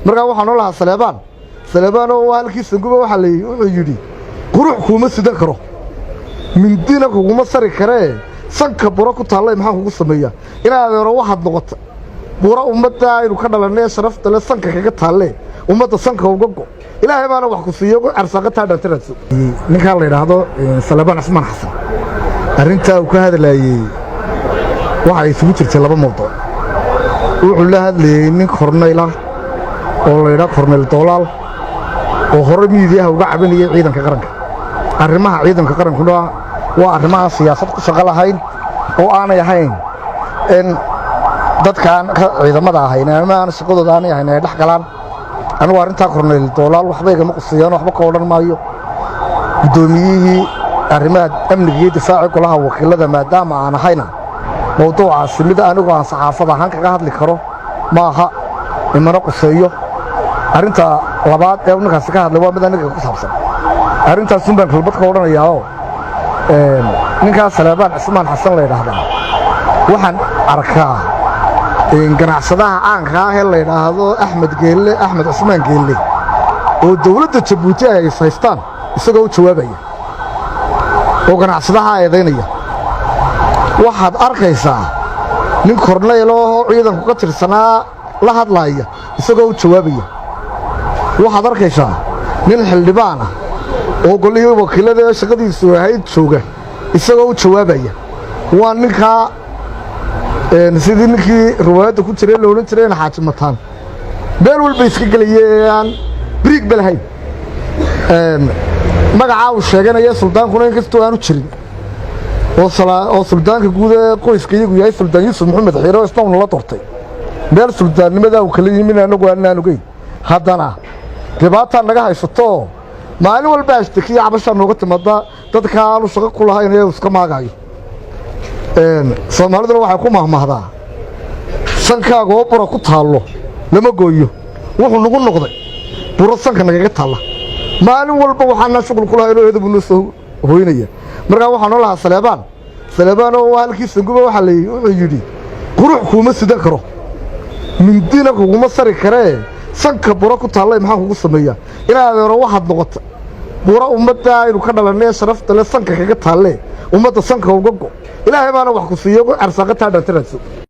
Markaa waxaa noo lahaa Saleebaan, Saleebaan oo halkii Sanguba waxaa la wuxuu yidhi: "Qurux kuuma sidan karo, mindina kuguma sari karee, sanka buro ku taallay maxaan kugu sameeyaa?" Inaa adeero waxaad noqota buro ummadda aynu ka dhalannay sharafta le sanka kaga taalle, ummadda sanka uga go. Ilaahay baana wax ku siiyo, arsaaqataa dhantiraadso. Ninkaa la yidhaahdo Saleebaan Cismaan Xasan, arrintaa uu ka hadlaayey waxa isugu jirtay laba mawduuc. Wuxuu la hadlayey nin kornayla oo la yidhaha Korneyl Doolaal, oo hore miidiyaha uga cabinayay ciidanka qaranka. Arrimaha ciidanka qarankuna waa arrimaha siyaasad ku shaqo lahayn oo aanay ahayn in dadkaan ciidamada ahayn ama aan shaqadooda aanay ahayn ay dhex galaan. Anigu arrintaa Korneyl Doolaal waxba igama quseeyaan, waxba ka odhan maayo. Guddoomiyihii arrimaha amniga iyo difaaci golaha wakiilada maadaama aan ahayna, mawduucaasi mid anigu aan saxaafad ahaan kaga hadli karo maaha, imana quseeyo. Arrinta labaad ee ninkaasi ka hadlay waa mid aniga ku saabsan. Arrintaasun baan kelmad ka odhanayaoo ninkaas Saleebaan Cismaan Xasan la yidhaahdaa, waxaan arkaa ganacsadaha caanka ah ee la yidhaahdo Axmed Geelle, Axmed Cismaan Geelle, oo dowladda Jabuuti ay is haystaan, isagoo u jawaabaya oo ganacsadaha eedaynaya. Waxaad arkaysaa nin kornayl oo ciidanku ka tirsanaa la hadlaaya, isagoo u jawaabaya. Waxaad arkaysaa nin xildhibaan ah oo golihii wakiilada ee shaqadiisu ahayd jooga, isagoo u jawaabaya. Waa ninkaa sidii ninkii riwaayadda ku jiray la odhan jirayna Xaaji Mataan, meel walba iska gelaya ee aan biriig ba lahayn. Magacaa uu sheeganaya suldaankuna, inkastoo aanu jirin oo suldaanka guud ee qoyska iyagu yahay Suldaan Yuusuf Maxamed Xiire, oo isna unala doortay, meel suldaannimadaa uu kala yimin anagu aanaan ogeyn, haddana dhibaataa naga haysatoo maalin walba ashtakiya cabashaa nooga timaada dadka aanu shaqo ku lahayn ee uu iska maagaayo. Soomaaliduna waxay ku mahmahdaa: "Sankaaga oo bura ku taallo lama gooyo." Wuxuu nagu noqday buro sanka nagaga taalla. Maalin walba waxaanaan shuqul ku lahayn oo eedabu noo soo hoynaya. Markaa waxaa noo lahaa Saleebaan, Saleebaan oo halkii Sanguba waxaa la wuxuu yidhi: "Qurux kuuma sidan karo, mindina kuguma sari karee, sanka buro ku taallay maxaan kugu sameeyaa?" Inaa adeero waxaad noqota buro ummadda aynu ka dhalannay sharafta le sanka kaga taalle, ummadda sanka uga go. Ilaahay baana wax ku siiyo, arsaaqataa dhantiraadso.